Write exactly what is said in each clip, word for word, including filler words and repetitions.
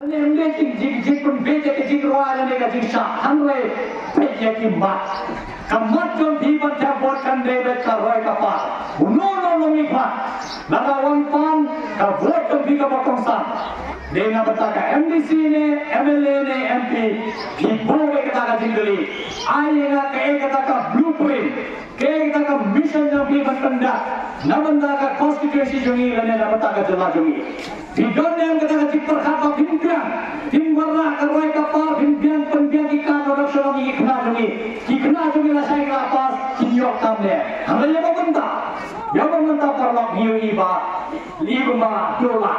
Ym dei jing jing jing pynbeit ïa ka jingrwai lane ka jingshah, hynrei peit ïa ki mat. Ka mat jong phi ban thep vote kan dei beit ka roi ka par. Uno uno uno ngi khmat, lada wan pan ka vote jong phi kaba kongsan, dei na bynta ka M D C ne M L A ne M P, phi buh beit kata ka jingkylli. Ai ïa nga kaei kata ka blueprint, kaei kata ka mission jong phi ban pyndap na bynta ka constituency jong ngi lane na bynta ka jylla jong ngi. Phi don ne em kata ka jingpyrkhat ba phin biang, phin wanrah ka roi ka par, phin biang pynbiang ki kam production jong ngi, ki khynnah jong ngi, ki khynnah jong ngi lashai ki la pass, kin ïoh kam ne em? Hynrei ïa ba mynta, ïa ba mynta paralok ngi ïohi ba i kumba dola.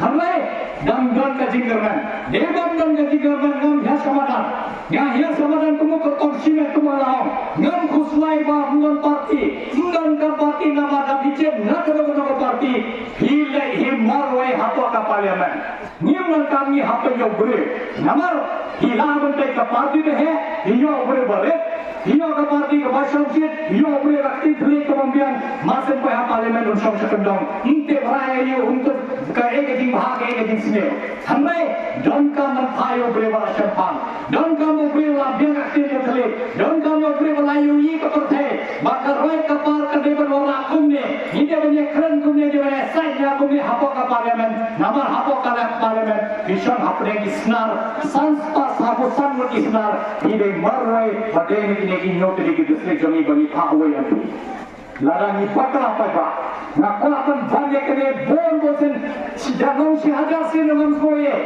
Hynrei dang don ka jingkyrmen. Dei ban don ka jingkyrmen, ngam hiar sha madan. Nga hiar sha madan kum u kyrtong shimet kum u la ong. Ngam khuslai ba ym don party. Ym don ka party namar da phi jem na kano kano ka party, hi leh hi marwei hapoh ka parliament. Ngim donkam ngi hap ban ïoh briew. Namar hi lah ban peit ka party ba heh, hi ïoh briew ba rit, hi ïoh ka party kaba shongshit, hi ïoh briew ba ktien thylliej kaba ym biang, mar shen poi ha parliament un shong sha kyndong. Ym tip rai ïa u, ym tip kaei ka jingbha kaei ka jingsniew. Hynrei donkam ban phah ïa u briew ba la shemphang. Donkam u briew la biang ka ktien ka thylliej. Donkam u briew ba la ïohi ka pyrthei ba ka roi ka par ka dei ban wanrah kumne. Ngi dei ban ïakren kumne, dei ban ïasait ïa kumne hapoh ka parliament. Namar hapoh ka parliament ki shong hapdeng ki snar, san spah saphew san ngut ki snar. Ngi dei marwei ba dei na kine ki hynñiew tylli ki district jong ngi ba ngi phah uwei M P. Lada ngi bakla paidbah, nga kwah ban ban ïa kane bun bun sien, shi da long shi hajar sien ngam sngewthuh.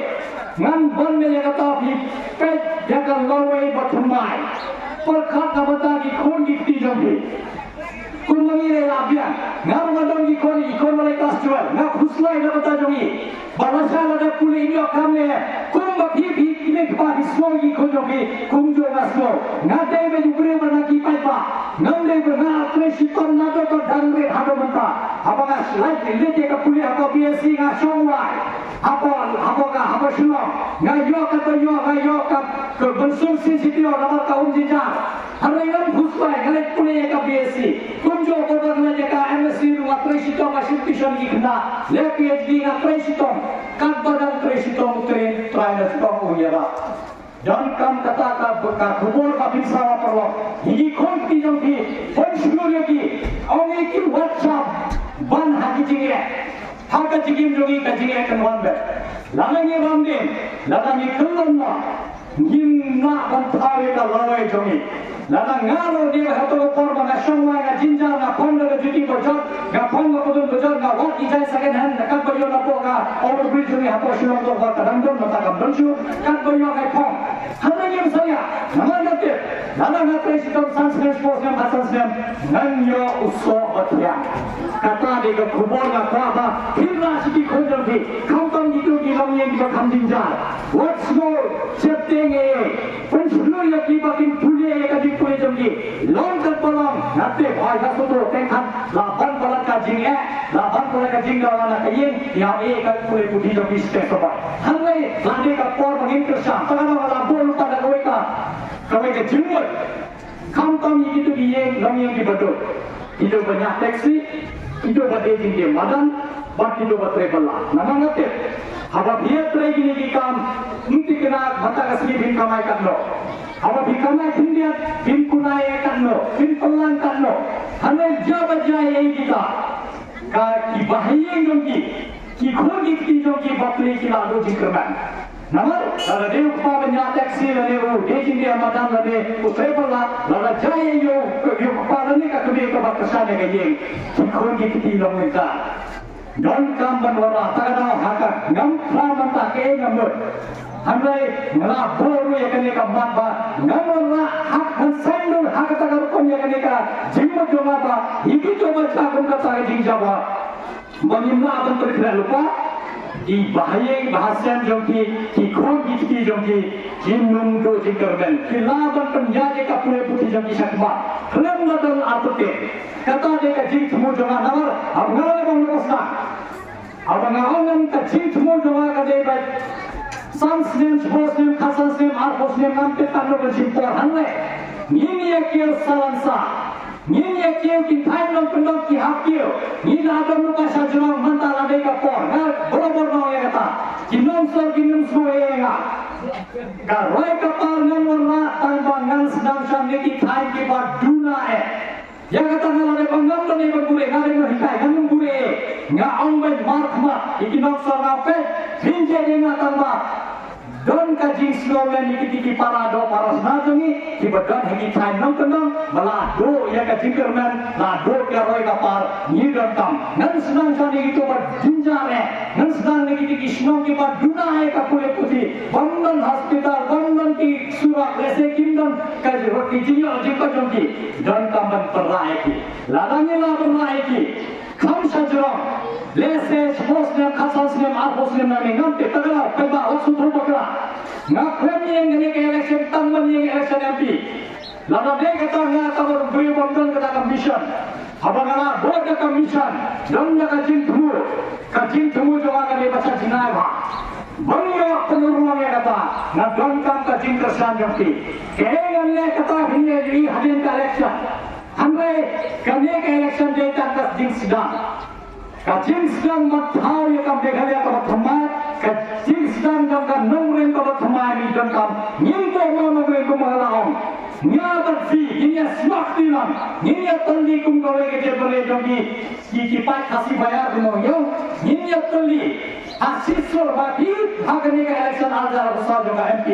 Ngan ban ne ïa kata, phi peit ïa ka lawei ba thymmai. Pyrkhat na bynta ki khun ki kti jong phi. Kumba ngi la biang, nga ruh nga don ki khun, ki khun ba la klas twelve, nga khuslai na bynta jong ngi. Ba lashai lada pule ïoh kam ne, kumba phi phi kine ki ba phi sngew ki khun jong phi, kumjuh nga sngew. Nga dei ba u briew ba na ki paidbah. Ngam dei ba nga trei shitom naduh ba dang rit haduh mynta. Haba nga leit leit ïa ka pule hapoh B S C nga shong wai. Hapoh, hapoh ka, hapoh Shillong. Nga ïoh kata ïoh, nga ïoh ka, ka ban sum sien shi taïew namar ka um jynjar. Hynrei ngam khuslai, nga leit pule ïa ka B S C. Kumjuh ba nga leit ïa ka M S C ruh nga trei shitom, nga shim tuition ki khynnah. Leh P H D nga trei shitom. Katba dang trei shitom u trai, trai na shitom u ïarap. Donkam kata ka, ka khubor ba phin sa ïa paralok. Ïa ki khun ki jong phi, pynshlur ïa ki. Ong ïa ki wat shah ban ha ki jingeh. Ha ka jingim jong ngi ka jingeh kan wan beit. Lada ngi ram dien, lada ngi kyllon noh, ngim lah ban thaw ïa ka lawei jong ngi. Lada nga ruh dei ba hato ka por ba nga shong wai, nga jynjar, nga phong da ka juti ba jot, nga phong da ka pudun ba jot, nga wad ki jaiñ second hand, da katba ïoh napoh ka overbridge jong ngi hapoh Shillong, to ka dang don, mynta kam don shuh, katba ïoh nga phong. Hynrei ngim salia, namar nga tip, lada nga trei shitom san snem, shiphew snem, khatsan snem, ngan ïoh u soh ba thiang. Kata dei ka khubor nga kwah ba phin rah sha ki khun jong phi, khamtam kito ki longïing kiba kham jynjar. Wat sngew sheptieng ei ei. Pynshlur ïa ki ba kin pule ïa ka jingpule jong ki. Long katba long, nga tip hoi ha shuh teng khan la ban palat ka jingeh, la ban palat ka jingdawa na ka ïing, ïa ei ka pule puthi jong ki step ba. Hynrei la dei ka por ba ngin kyrshan, ta ka daw la bun pat da kawei ka, kawei ka jingmut. Khamtam ïa kito ki ïing, longïing kiba duk, kito ba ñiah taxi, kito ba die jingdie madan, bad kito ba trei bylla. Namar nga tip, haba phi ïatrei kine ki kam, ym thikna mynta ka sngi phin kamai katno. Haba phi kamai khyndiat, phin kunai katno, phin pynlang katno. Hynrei jia ba jia ïa kita, ka ki bahaïing jong ki, ki khun ki kti jong ki bapli ki la duh jingkyrmen. Namar lada dei u kpa ba ñiah taxi lane u die jingdie madan lane u trei bylla, lada jia ïa u, ïa u kpa lane ka kmie kaba kyrshan ïa ka ïing, ki khun ki kti long mynta. Donkam ban wanrah, ta ka daw ha ka ngam phla mynta kaei nga mut. Hynrei nga la buh ruh ïa kane ka mat ba ngan wanrah, ha, ngan saiñdur ha kata ka rukom ïa kane ka jingmut jong nga ba ïa kito ba jia kum kata ka jingjia ba Ba ngim lah ban pynkhreh lypa, ki bahaïing bahasem jong ki, ki khun ki kti jong ki, kim duh jingkyrmen, ki lah ban pynïaid ïa ka pule puthi jong ki shakhmat. Khlem da don artatien. Kata dei ka jingthmu jong nga namar, haba nga la ong, haba nga ong ka jingthmu jong nga ka dei ba san snem, shiphew snem, khatsan snem, arphew snem, ngam tip katno kan shim por, hynrei ngin ïa kiew salan sah. Ngin ïa kiew, ki thaiñ nongkyndong ki hap kiew. Ngi la don ruh ka sha jrong, mynta la dei ka por. Nga barabor nga ong ïa kata. Ki nongshor ki nym sngewsih. Ka roi ka par ngan wanrah tang ba ngan sdang sha ne ki thaiñ kiba duna eh. Ïa kata nga la dep ngam ban ïa ban bure, nga dep ban hikai, ngam ban bure. Nga ong ban markhmat ïa ki nongshong nga peit, phin jied ïa nga tang ba don ka jingsngew lem ïa kiti ki para doh para shna jong ngi kiba don ha ki thaiñ nongkyndong ba la duh ïa ka jingkyrmen, la duh ïa ka roi ka par, ngi donkam. Ngan sdang sha ne kito ba jynjar eh, ngan sdang ne kiti ki shnong kiba duna eh ka pule puthi, bym don hospital, bym don ki surok, lehse kim don ka jingïoh jingkoit jong ki, donkam ban pynrah ïa ki. Lada ngi lah ban rah ïa ki, kham sha jrong, lehse shiphew snem, khatsan snem, arphew snem nangne, ngam tip, ta ka daw, kynmaw, wat sngewthuh bakla. Nga khlem ïeng ha kane ka election tang ban ïeng election M P. Lada dei kata nga, kata ba briew bym don kata ka mission. Haba nga la bud da ka mission, don da ka jingthmu, ka jingthmu jong nga ka dei ba shah jingai bha. Ban ïoh pynurlong ïa kata, nga donkam ka jingkyrshan jong phi. Kaei ngan leh kata, phin ïohi hadien ka election. Hynrei kane ka election dei tang ka jingsdang. Ka jingsdang ban thaw ïa ka Meghalaya kaba thymmai, ka jingsdang jong ka nongrim kaba thymmai ngi donkam. Ngim dei mo nongrim kumba la ong. Nga bad phi ngin ïa snoh kti lang, ngin ïa tylli kum kawei ka jingpynlong jong ki, ki, ki paid Khasi Baïar, kumba ong ïa u. Ngin ïa tylli ha shisha ba phi ha kane ka election ar hajar arphew saw jong ka M P,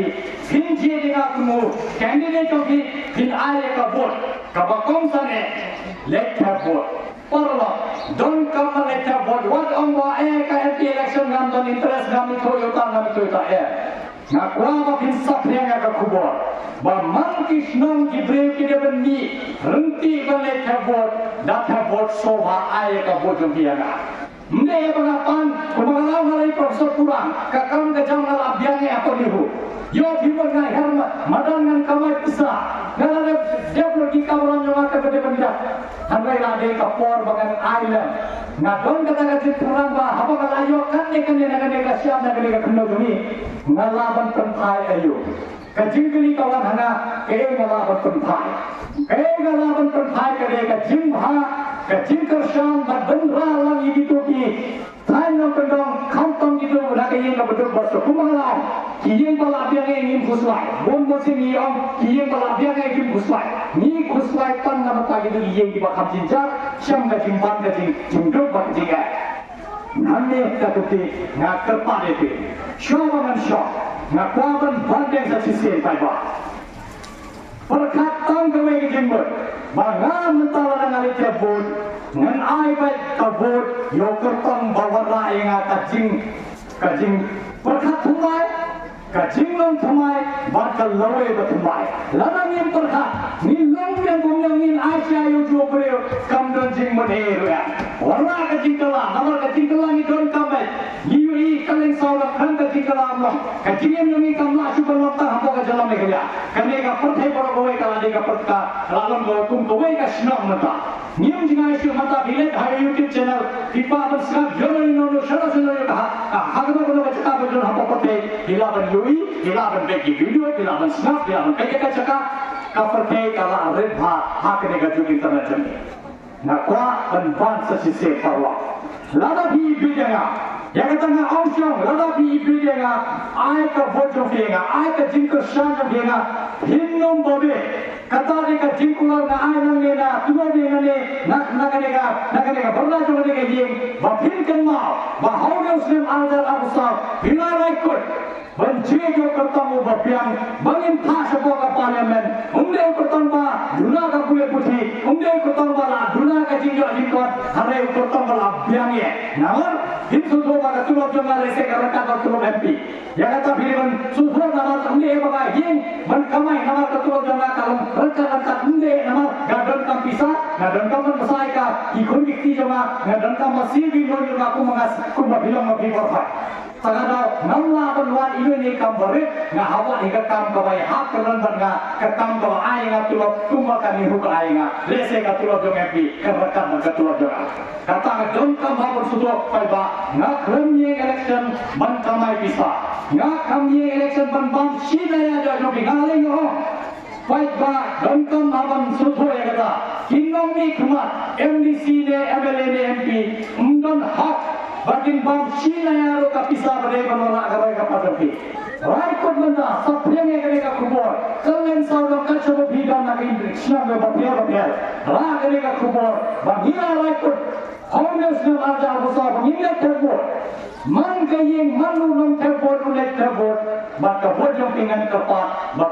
phin jied ïa nga kum u candidate jong phi, phin ai ïa ka vote kaba kongsan eh, leit thep vote. Paralok, donkam ban leit thep vote. Wat ong ba eh ka M P election ngam don interest, ngam ithuh ïa uta, ngam ithuh ïa uta, eh. Nga kwah ba phin saphriang ïa ka khubor ba man ki shnong ki briew ki dei ban mih ryntih ban leit thep vote, da thep vote shuwa ba ai ïa ka vote jong phi ïa nga. Ym dei ba nga pan, kumba nga la ong ha i Professor Purang, ka kam ka jam nga la biang ïa ka NEHU. Ïoh phi mon nga hiar ma, madan ngan kamai pisa. Nga la dep dep lut ki kamram jong nga kaba dei ban dep. Hynrei la dei ka por ba ngan ai lem. Nga don kata ka jingthrang ba haba nga la ïoh kane kane na kane ka shyiap na kane ka khyndew jong ngi, nga lah ban pynphai aïu. Ka jingkylli ka wan ha nga, kaei nga lah ban pynphai. Kaei nga lah ban pynphai ka dei ka jingbha, ka jingkyrshan bad ban rah lang ïa kito ki thaiñ nongkyndong, khamtam kito na ka ïing kaba duk ba suk. Kumba nga la ong, ki ïing ba la biang eh ngim khuslai. Bun bun sien ngi ong ki ïing ba la biang eh kim khuslai. Ngi khuslai tang na bynta kito ki ïing kiba kham jynjar, shem ka jingban, ka jing, jingduk bad ka jingeh. Nangne ka kti nga kyrpad ïa phi. Shuwa ba ngan shong, nga kwah ban ban biang sa shisien paidbah. Pyrkhat tang kawei ka jingmut ba nga mynta lada nga leit thep vote, ngan ai beit ka vote ïa u kyrtong ba wanrah ïa nga ka jing, ka jingpyrkhat thymmai, ka jinglong thymmai bad ka lawei ba thymmai. Lada ngim pyrkhat, ngi long biang kum ïa ngin ai sha ïa u briew, kam don jingmut ei ruh ïa. Wanrah ka jingkylla, namar ka jingkylla ngi donkam beit. Ngi ïohi ka lyngsaw, la khlem ka jingkylla ym long. Ka jingim jong ngi kam lah shuh ban long tang hapoh ka jylla Meghalaya. Kane ka pyrthei baroh kawei ka la dei ka pyrthei, ka la long ka kum kawei ka shnong mynta. Ngim jngai shuh mynta, phi leit ha YouTube channel, phi pah ban sngap ïano ïano, shano shano ïa ka ha, ha kano kano ka jaka ba don hapoh pyrthei, phi lah ban ïohi, phi lah ban peit ki video, phi lah ban sngap, phi lah ban peit ïa ka jaka. Ka pyrthei ka la rit bha ha kane ka juk internet jong ngi. Nga kwah ban ban sa shisien paralok. Lada phi ïeit ïa nga, ïa kata nga ong shong, lada phi ïeit ïa nga, ai ka vote jong phi ïa nga, ai ka jingkyrshan jong phi ïa nga, phin ym babe. Kata dei ka jingkular nga ai nangne na tulo ne nangne, na, na kane ka, na kane ka bynta jong kane ka ïing, ba phin kynmaw ba ha une u snem ar hajar arphew saw phi la rai kut ban jied ïa u kyrtong uba biang ba ngin phah shapoh ka Parliament. Um dei u kyrtong ba duna ka pule puthi, um dei u kyrtong ba la duna ka jingïoh jingkot, hynrei u kyrtong ba la biang ïa. Namar phin sngewthuh ba ka tulop jong nga lehse ka ryngkat bad ka tulop M P. Ïa kata phi dei ban sngewthuh, namar um dei ba nga ïeng ban kamai, namar ka tulop jong nga ka long ryngkat ryngkat, um dei namar nga donkam pisa, nga donkam ban bsa ïa ka, ki khun ki kti jong nga, nga donkam ban siew ïa ki loan jong nga, kumba nga, kumba phi long ma phi pyrthei. Tang ka daw ngam lah ban wad ïa une i kam barit, nga hap wad ïa ka kam kaba ïahap kyrdan bad nga, ka kam kaba ai ïa nga tulop kumba ka NEHU ka ai ïa nga. Lehse ka tulop jong M P ka ryngkat bad ka tulop jong nga. Kata nga donkam ban sngewthuh paidbah, nga khlem ïeng election ban kamai pisa. Nga khlem ïeng election ban bam shi na ïa jong jong phi, nga lei nga ong. Paidbah, donkam ban sngewthuh ïa kata. Ki nongmihkhmat, M D C ne M L A ne M P, ym don hok Ba kin bam shi na ïa ruh ka pisa ba dei ban wanrah ka roi ka par jong phi. Raikut mynta, saphriang ïa kane ka khubor. Kylleng sawdong kat shaba phi don na ka shnong kaba pher bapher, rah kane ka khubor ba ngi la Raikut, hynñiew snem arhajar arphew saw ba ngin leit thep vote. Man ka ïing, man u nongthep vote u leit thep vote, bad ka vote jong phi ngan kyrpad ba